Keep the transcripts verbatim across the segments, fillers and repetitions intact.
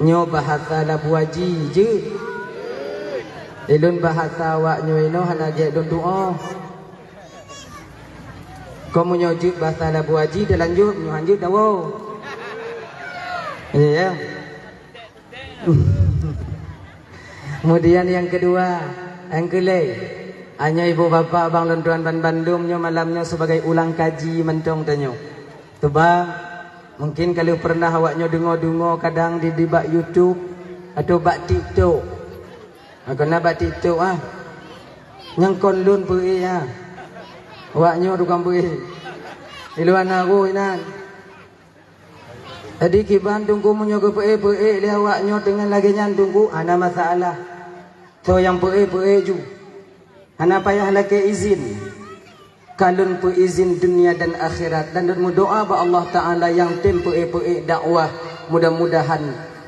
Nyoe bahasa Labuaji jeuet. Ilôn bahasa awak nyoe inoe hana gét lôn tuoh. Kon meunyoe jeuet bahasa Labuaji teulanjut, meunyoe han jeuet tawoe. Iya, ya. Kemudian yang kedua, yang keulhèe, anyoe ibu bapak abang lôn tuan ban bandum nyoe malam nyoe sebagai ulang kaji mantong tanyoe. Teuba, mungkin ka lheueh pernah awak nyoe deungoe-deungoe kadang di, di bak YouTube atau bak TikTok. Ha, keu na bak TikTok ah. Nyang kon lôn peuék ah. Awak nyoe tukang peuék. Di luwa na roh inan. Jadi kiban Teungku meunyoe geupeuék-peuék lé awak nyoe teungoh lagèe nyan Teungku, hana masalah. Soe nyang peuék-peuék ju. Hana payah lakèe izin. Ka lôn peuizin dunia dan akhirat dan lôn meudoa bak Allah Taala nyang tem peuék-peuék dakwah, mudah-mudahan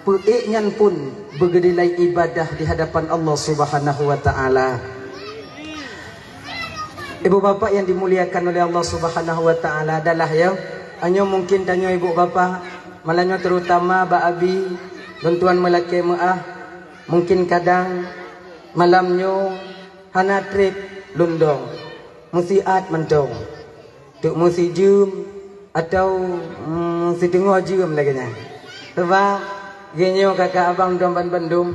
peuék nyan pun beugeunilai ibadah di hadapan Allah Subhanahu wa Taala. Ibu bapak yang dimuliakan oleh Allah Subhanahu wa Taala, adalah ya, nyoe mungkin tanyoe ibu bapak, malam nyoe terutama bak abi, lôn tuan meulakèe meu'ah, mungkin kadang malam nyoe hana trép lôn dong, meusiat mantong, teuk meusijeuem atau, mm, siteungoh jeuem lagèe nyan. Sabab geuh nyoe kakak abang dong ban bandum,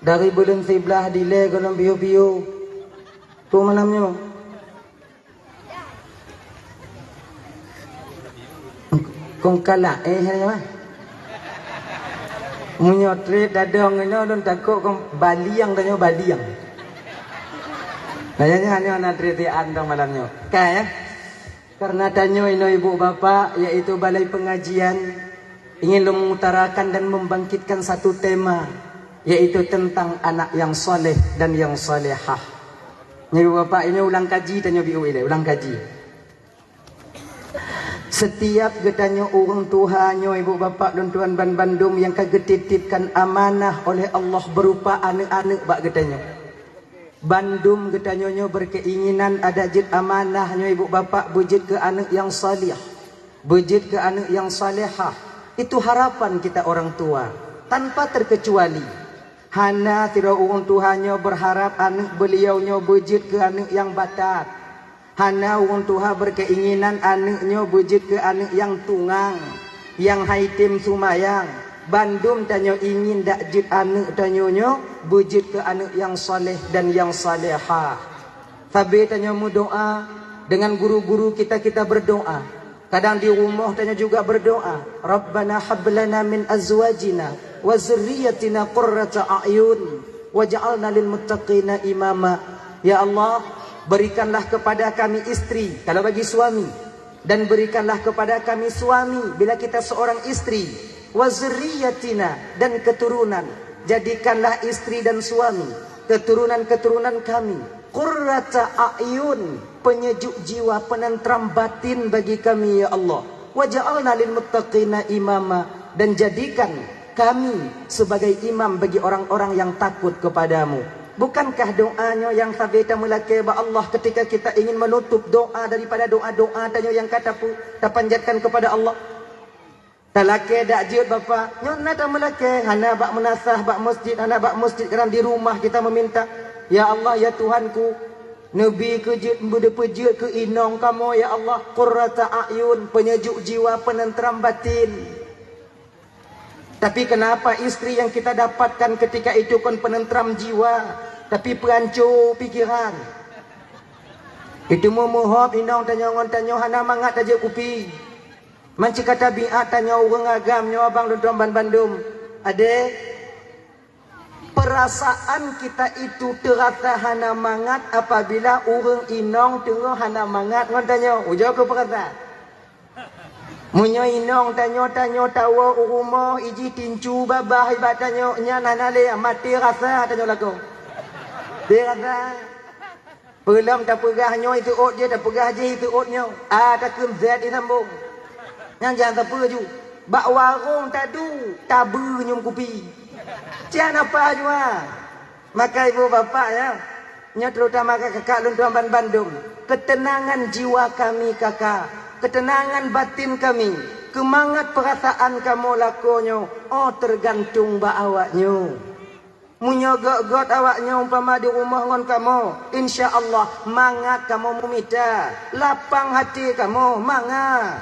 dari buleuen siblaih dilèe gohlom piôh-piôh. Peue malam nyoe? Kong kalak, eh, hai, mah. Meunyoe trép dadong inoe lôn takot kong baliang tanyoe baliang. Nah, nyan, nyan, nyan, na trép siat dong malam nyoe. Ka, ya? Karena tanyoe inoe ibu bapak, yaitu balai pengajian, ingin lôn mengutarakan dan membangkitkan satu tema, yaitu tentang anak yang saleh dan yang salehah. Nyoe ibu bapak, inoe ulang kaji tanyoe biu ilèe, ulang kaji. Setiap geutanyoe ureueng tuha nyoe, ibu bapak lôn tuan ban bandum nyang ka geutitipkan amanah oleh Allah berupa aneuk-aneuk bak geutanyoe. Bandum geutanyoe nyoe berkeinginan adak jeuet amanah nyoe, ibu bapak, beujeuet keu aneuk nyang saleh, beujeuet keu aneuk nyang salehah. Itu harapan kita orang tua, tanpa terkecuali. Hana sidroe ureueng tuha nyoe berharap aneuk beuliau nyoe beujeuet keu aneuk nyang batat. Hana ureueng tuha berkeinginan aneuk nyoe beujeuet keu aneuk nyang tungang, nyang han item seumayang. Bandum tanyoe ingin dak jeuet aneuk tanyoe nyoe beujeuet keu aneuk nyang saleh dan nyang salehah. Sabe tanyoe meudoa, dengan guru-guru kita, kita berdoa. Kadang di rumoh tanyoe juga berdoa, "Rabbana hab lana min azwajina wa dzurriyyatina qurrata a'yun waj'alna lil muttaqina imama." Ya Allah, berikanlah kepada kami istri, kalau bagi suami, dan berikanlah kepada kami suami bila kita seorang istri, wa dzurriyyatina, dan keturunan. Jadikanlah istri dan suami, keturunan-keturunan kami, qurrata a'yun, penyejuk jiwa, penentram batin bagi kami, ya Allah. Waj'alna lil muttaqina imama, dan jadikan kami sebagai imam bagi orang-orang yang takut kepadamu. Bukankah doa nyoe nyang sabe tameulakée bak Allah ketika kita ingin menutup doa daripada doa-doa tanyoe nyang ka tapu-, tapanjatkan kepada Allah? Talakée dak jeuet, Bapak. Nyoe na tameulakée, hana bak meunasah bak masjid, hana bak masjid, kadang di rumah kita meminta, "Ya Allah, ya Tuhanku, neubi keu jeuet, beudeuh peujeuet keu inong kamoe, ya Allah, qurrata a'yun, penyejuk jiwa, penentram batin." Tapi kenapa istri yang kita dapatkan ketika itu kon penentram jiwa, tapi peuhanco pikeran? Itu meumuhop inong tanyoe ngon tanyoe hana mangat tajak kupi. Mancika tabiat tanyoe ureuëng agam nyoe abang lôn tuan ban bandum. Adé, perasaan kita itu terasa hana mangat apabila ureuëng inong teungoh hana mangat ngon tanyoe. Ujoe keu perasaan. Meunyoe inong tanyoe, tanyoe tawoe u rumoh, ijih tincu babah ibat tanyoe, nyan hana lé, maté rasa tanyoe lakoe. Maté rasa. Peulom tapeugah nyoe iteuôt jih, tapeugah jih iteuôt nyoe. A takheun zat disambong. Nyan jan sapeue ju. Bak warong tadu, tabeue nyoe kupi. Jan apa jua. Maka ibu bapak ya, nyoe terutama kakak lôn tuan ban bandum, ketenangan jiwa kami kakak, ketenangan batin kami, Keumangat peurasaan kamoe lakoe nyoe, oh, teugantung bak awaknyoe. Meunyoe göt-göt awaknyoe umpama di rumoh ngon kamoe, insya Allah mangat kamoe meumita, lapang até kamoe mangat.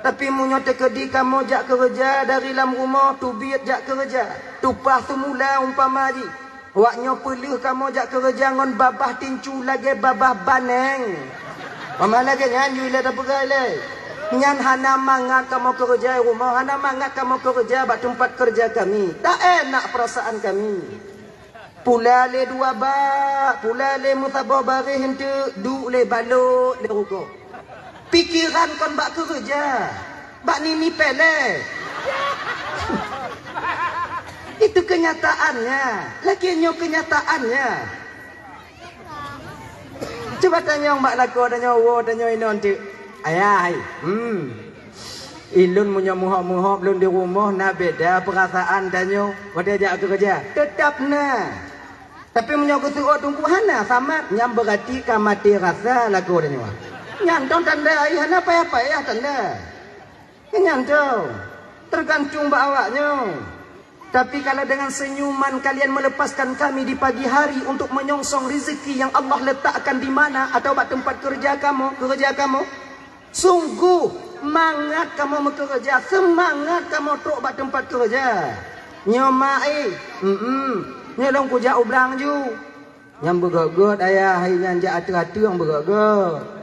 Tapi meunyoe teukeudi kamoe jak keureuja dari lam rumoh, teubiet jak keureuja, tupah seumula umpama jih, awaknyoe peuleueh kamoe jak keureuja ngon babah tincu lagée babah baneng. Umpama lagée nyan ju ilée tapeugah ilée. Nyan hana mangat kamoe keureuja i rumoh, hana mangat kamoe keureuja bak teumpat keureuja kami. Tak enak peurasaan kami. Pula lé dua bak, pula lé meusaboh baréh eunteuk, duek lé balot lé rugoe. Pikeran kon bak keureuja, bak nini péléh. Itu kenyataannya. Lagée nyoe kenyataannya. Cuba tanyong bak lakoe tanyoe, woe tanyoe inoe eunteuk. Ayah, hai. Hmm. Ilôn meunyoe meuhôb-meuhôb lôn di rumoh na beda peurasaan tanyoe watée jak keureuja. Teutap na. Tapi meunyoe geuseuôt teungku hana samat, nyan beurati ka maté rasa lagoe tanyoe. Nyan dong tanda ai hana payah-payah tanda. Nyan dong, teugantung bak awaknyoe. Tapi kalau dengan senyuman kalian melepaskan kami di pagi hari untuk menyongsong rezeki yang Allah letakkan di mana atau bak tempat kerja kamu, kerja kamu, sungguh mangat kamoe meukeureuja, seumangat kamoe trok bak teumpat keureuja. Nyoe mak, eh, mm, nyoe lôn kujak u blang ju. Nyang beugöt-göt ayah hai nyan jak ateueh-ateueh nyang beugöt-göt.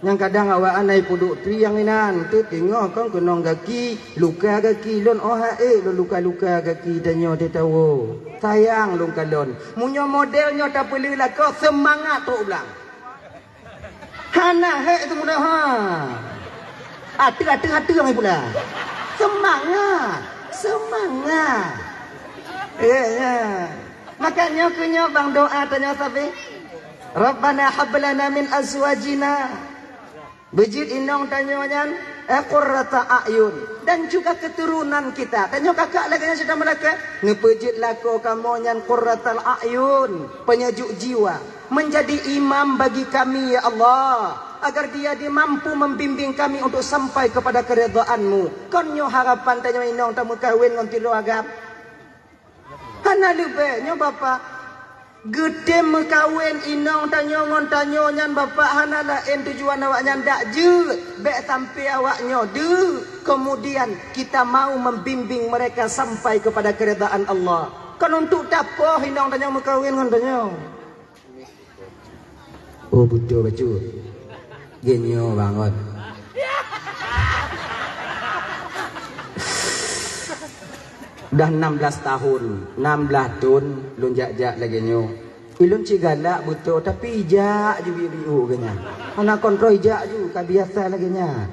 Nyang kadang awaknyan hai peuduek triang inan, teuk teungoh kon keunong gaki, luka gaki lôn, oh ha ék lôn luka-luka gaki tanyoe teuh tawoe. Sayang lôn kalon. Meunyoe model nyoe tapeuleueh lakoe, seumangat trok u blang. Hana hék teumudah, ha. Ateueh-ateueh-ateueh pula. Seumangat, seumangat. Eh, ya. Makanya keu nyoe bang doa tanyoe sabe. Rabbana hab lana min azwajina. Beujeuet inong tanyoe nyan, eh, qurrata a'yun. Dan juga keturunan kita. Tanyoe kakak lagée nyan cit meulakée. Neupeujeuet lakoe kamoe nyan qurratal a'yun. Penyejuk jiwa. Menjadi imam bagi kami, ya Allah, agar dia di mampu membimbing kami untuk sampai kepada keridhaan-Mu. Kon nyoe harapan tanyoe inong tameukawen ngon tiloe agam. Hana leubeh nyoe, Bapak. Geutem meukawen inong tanyoe ngon tanyoe nyan, Bapak, hana laén tujuan awaknyan dak jeuet, bék sampai awaknyoe deuk. Kemudian kita mau membimbing mereka sampai kepada keridhaan Allah. Kon untuk tapoh inong tanyoe meukawen ngon tanyoe. Oh, beutôi bacut. Geunyoe bangon. Dah enam belas tahun, enam belas thon lôn jak-jak lagée nyoe. Ilôn cit galak beutôi, tapi ijak ju biu-biu geuh nyan. Hana kontrol ijak ju, ka biasa lagée nyan.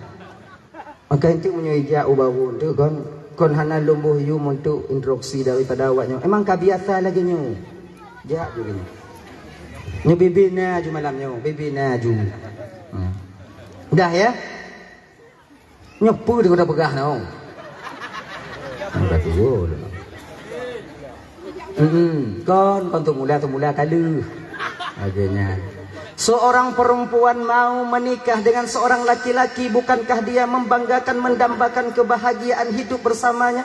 Maka enteuk meunyoe ijak u baru enteuk kon, kon hana lôn boh yum untuk instruksi daripada awak nyoe. Emang ka biasa lagée nyoe. Jak ju nyoe. Nyoe bibi na ju malam nyoe, bibi na ju. Hmm. Dah ya? Nyoe peue deungon tapeugah nyoe? Angkat dulu. Hmm, kon, kon teumula-teumula ka lheueh. Lagée nyan. Seorang perempuan mau menikah dengan seorang laki-laki, bukankah dia membanggakan, mendambakan kebahagiaan hidup bersamanya?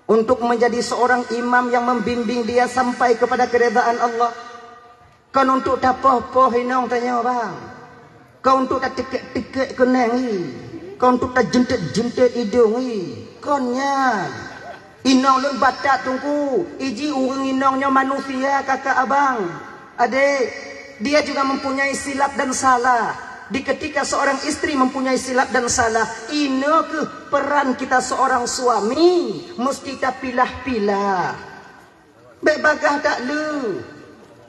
Untuk menjadi seorang imam yang membimbing dia sampai kepada keridhaan Allah. Kon untuk tapoh-poh inong tanyoe, bang. Kon untuk tatikek-tikek keuneng i. Kon untuk tajeuntét-jeuntét idong i. Kon nyan. Inong lôn batat, Teungku. Iji ureuëng inong nyoe manusia, kakak abang. Adek, dia juga mempunyai silap dan salah. Di ketika seorang istri mempunyai silap dan salah, inoe keuh peran kita seorang suami mesti tapilah-pilah. Bék bagaih that le.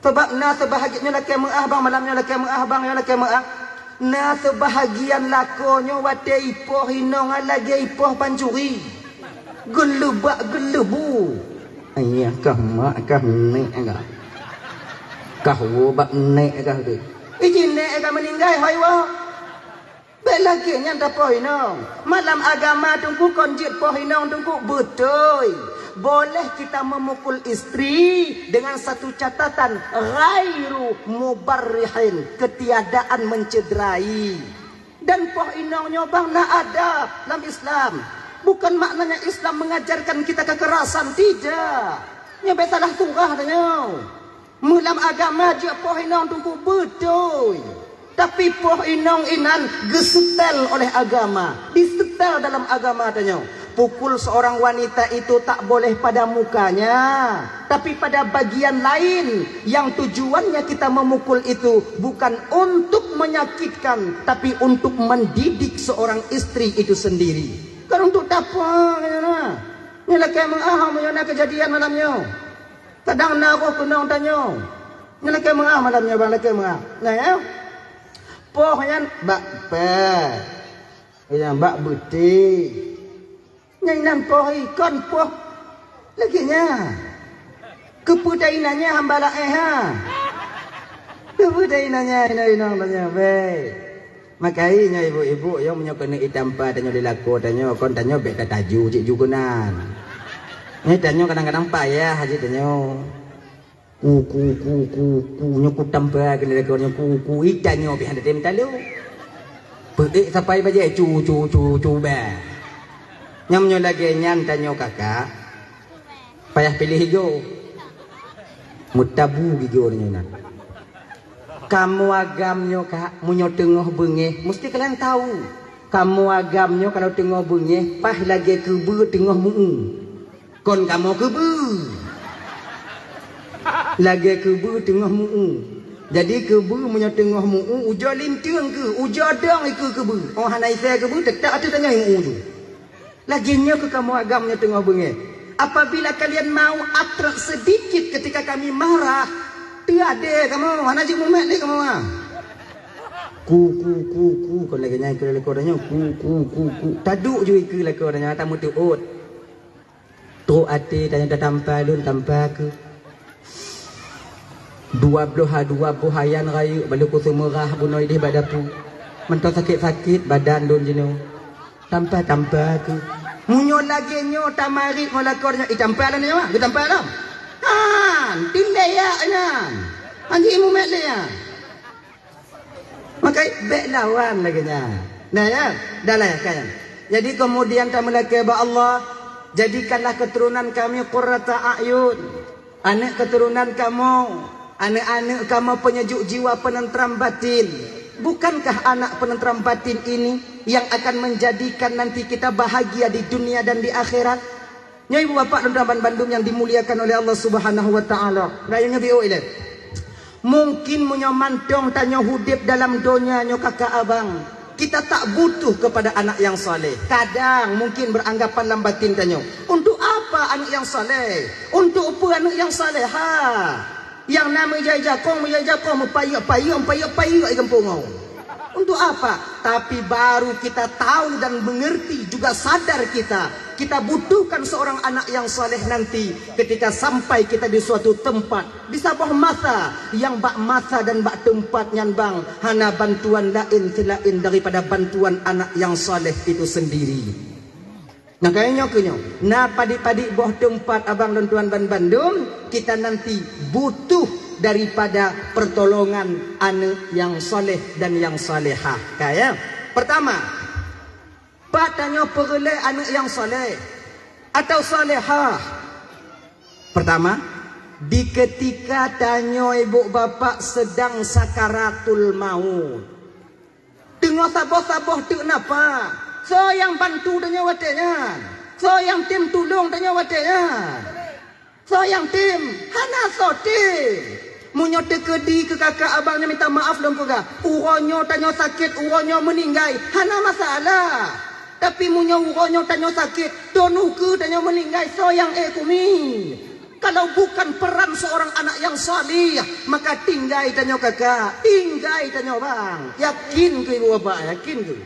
Sabab na seubahagian nyoe lakée meuáh bang, malam nyoe lakée meuáh bang, nyoe lakée meuáh. Na seubahagian lakoe nyoe watée ipoh inong lagée ipoh pancuri. Geuleubak geuleubu. Ayah kah mak kah nek kah. Kah woe bak nek kah tu. Iji nek ka meuninggai hoi woe. Bék lagée nyan tapoh inong. Malam agama Teungku kon jeuet poh inong Teungku, beutôi. Boleh kita memukul istri dengan satu catatan, ghairu mubarrihin, ketiadaan mencederai. Dan poh inong nyoe bang na adab lam Islam. Bukan maknanya Islam mengajarkan kita kekerasan, tidak. Nyoe bèk salah surah tanyoe. Meulam agama jeuet poh inong teungku beutôi. Tapi poh inong inan geuseutèl oleh agama, diseutèl dalam agama tanyoe. Pukul seorang wanita itu tak boleh pada mukanya, tapi pada bagian lain yang tujuannya kita memukul itu bukan untuk menyakitkan, tapi untuk mendidik seorang istri itu sendiri. Kon untuk tapeueng nyan na. Nyoe lakèe meu'ah meunyoe na keujadian malam nyoe. Kadang na roh keunong tanyoe. Nyoe lakèe meu'ah malam nyoe bang, lakèe meu'ah. Nah ya. Poh nyan bak pèh. Nyang bak beuté. Nyang nan poh ikon poh lagèe nyan. Keupeue tainanya hamba laén ha? Keupeue tainanya inong-inong tanyoe bèk. Makai nyoe ibu-ibu, nyoe meunyoe keuneuk itampa tanyoe lé lakoe tanyoe, kon tanyoe bèk tataju cit ju keunan. Nyoe tanyoe kadang-kadang payah jih tanyoe. Ku, ku, ku, ku, ku, nyoe kutampa keuneuk lé lakoe nyoe ku, ku, itanyoe pih hana tem talu. Peuék sapai bajèe cu, cu, cu, cu bèk. Nyang meunyoe lagèe nyan tanyoe kakak, payah piléh igoe. Meutabu gigoe nyoe na. Kamoe agam nyoe ka, meunyoe teungoh beungéh, musti kalian tahu. Kamoe agam nyoe kalau teungoh beungéh, paih lagèe keubeue teungoh mu'u. Kon kamoe keubeue. Lagèe keubeue teungoh mu'u. Jadi keubeue meunyoe teungoh mu'u, ujoe linteung keuh, ujoe dong ikeue keubeue. Oh hana isé keubeue, teutap ateueh tanyoe mu'u ju. Lagèe nyoe keuh kamoe agam nyoe teungoh beungéh. Apabila kalian mau atrak sedikit ketika kami marah, teuadé kamoe, hana jeuet mumet lé kamoe. Ku, ku, ku, ku, kon lagèe nyan ikeue lakoe tanyoe. Ku, ku, ku, ku. Taduek ju ikeue lakoe tanyoe, tameuteuôt. Trok até tanyoe tatampa lôn, tampa keuh. Dua bloh ha, dua boh ayan rayeuk, balo kuseumeurah bunoe idéh bak dapu. Mantong sakét-sakét badan lôn jinoe. Tampa-tampa keuh. Meunyoe lagèe nyoe tamarit ngon lakoe nyoe, itampa lom nyoe, geutampa lom. Han, tindai yak nyan. Anjing mumet lé nyan. Maka bèk lawan lagèe nyan. Nah ya, dah lah ya kan. Jadi kemudian tameulakèe bak Allah, jadikanlah keturunan kami qurrata a'yun. Aneuk keuturonan kamoe, aneuk-aneuk kamoe peunyejuk jiwa, peuneuntram batin. Bukankah anak peuneuntram batin ini yang akan menjadikan nanti kita bahagia di dunia dan di akhirat? Nyoe ibu bapak dan teman bandum yang dimuliakan oleh Allah Subhanahu wa taala. Rayeuk nyoe biôh ilée. Mungkin meunyoe mantong tanyoe udeb dalam donya nyoe kakak abang, kita tak butuh kepada anak yang saleh. Kadang mungkin beranggapan lam batin tanyoe, "Untuk apa aneuk nyang saleh? Untuk peue aneuk nyang saleha? Nyang na meujai jakong, meujai jakong, meupayeuek-payeuek, meupayeuek-payeuek di gampông nyoe. Untuk apa?" Tapi baru kita tahu dan mengerti, juga sadar kita, kita butuhkan seorang anak yang saleh nanti ketika sampai kita di suatu tempat. Di saboh masa, nyang bak masa dan bak teumpat nyan bang, hana bantuan laén seulaén daripada bantuan anak nyang saleh itu sendiri. Nah, kaya nyoe keuh nyoe, na padit-padit boh teumpat abang lôn tuan ban bandum, kita nanti butuh daripada pertolongan aneuk nyang saleh dan nyang salehah. Kaya, pertama, pat tanyoe peureulée aneuk nyang saleh atau salehah? Pertama, di ketika tanyoe ibu bapak sedang sakaratul maut. Teungoh saboh-saboh teuk napa? Soe nyang bantu tanyoe watée nyan? Soe nyang tem tulông tanyoe watée nyan? Soe nyang tem? Hana soe tem. Meunyoe teukeudi keu kakak abang nyoe minta maaf lôn peugah, uroe nyoe tanyoe sakét, uroe nyoe meuninggai, hana masalah. Tapi meunyoe uroe nyoe tanyoe sakét, thon ukeue tanyoe meuninggai, soe nyang ék kumi? Kalau bukan peran seorang anak yang saleh, maka tinggai tanyoe kakak, tinggai tanyoe bang. Yakin keu ibu bapak, yakin keu?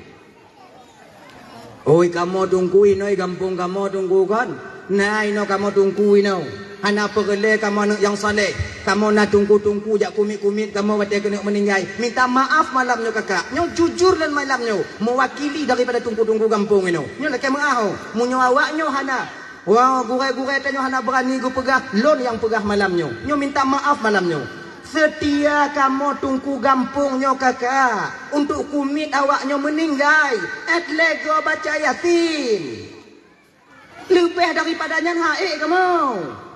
Oi, kamoe tungku inoe gampông kamoe tungku kon. Na inoe kamoe tungku inoe. Hana peureulée kamoe aneuk nyang saleh. Kamoe na tungku-tungku jak kumiet-kumiet kamoe watée keuneuk meuninggai. Minta maaf malam nyoe kakak. Nyoe jujur lôn malam nyoe. Mewakili daripada tungku-tungku gampông inoe. Nyoe lakée meu'ah oh. Meunyoe awak nyoe hana Wah, gurée-gurée tanyoe hana beurani geupeugah, lôn nyang peugah malam nyoe. Nyoe minta maaf malam nyoe. Seutia kamoe tungku gampông nyoe kakak, untuk kumiet awak nyoe meuninggai, ét lego baca Yasin. Leubeh daripada nyan, han ék kamoe.